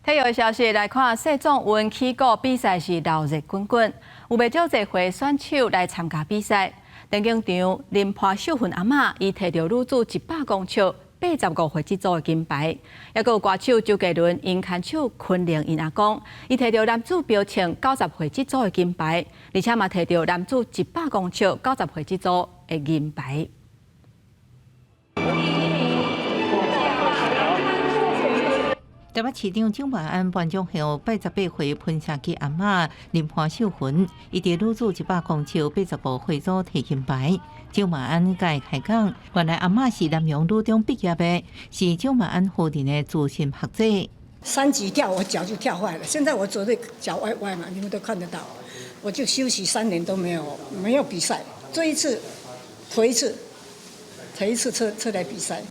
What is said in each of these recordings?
體育消息來看，世壯運起鼓比賽是鬧熱滾滾，有袂少濟歲選手來參加比賽。田徑場林潘秀芬阿嬤，伊提著女子100公尺85回這組的金牌，抑閣有歌手周杰倫𪜶牽手昆凌𪜶阿公，伊提著男子標槍90回這組的金牌，而且嘛提著男子100公尺90回這組的銀牌。台北市長蔣萬安頒獎予88歲噴射機阿嬤林潘秀芬，伊佇女子100公尺85回組提金牌。蔣萬安共伊開講，原來阿嬤是南陽女中畢業的，是蔣萬安夫人的資深學姐。三級跳我腳就跳壞了，現在我走的腳歪歪嘛，你們都看得到。我就休息3年都沒有比賽，這一次頭一次，頭一次出來比賽。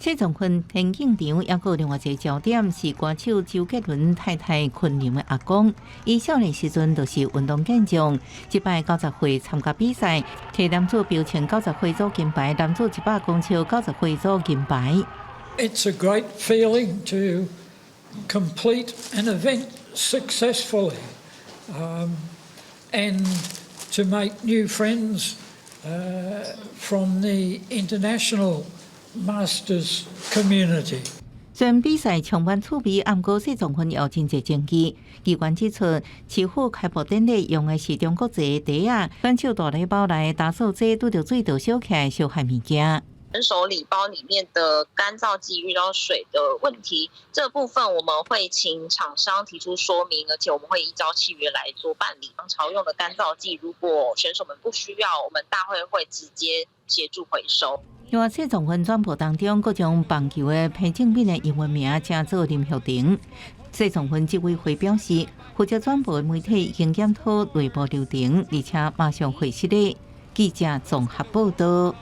世壯運田徑場抑閣有另外一個焦點是歌手周杰倫太太昆凌的阿公，伊少年時陣就是運動健將，這擺90歲參加比賽，提男子標槍90回組金牌，男子100公尺90回組金牌。 It's a great feeling to complete an event successfully, and to make new friends from the international Masters community. 雖然比賽充滿趣味，毋過世壯運有真濟爭議。機關指出，市府開幕典禮用的是中國製的袋仔，選手大禮包內打掃劑拄著水就燒起來，燒害物件。選手禮包裡面的乾燥劑遇到水的問題，這部分我們會請廠商提出說明，而且我們會依照契約來做辦理。常用的乾燥劑，如果選手們不需要，我們大會會直接協助回收。另外，世壯運轉播當中，閣將棒球的彭政閔的英文名寫做林育騰。世壯運執委會表示，負責轉播的媒體已經檢討內部流程，而且馬上會釋的。記者綜合報道。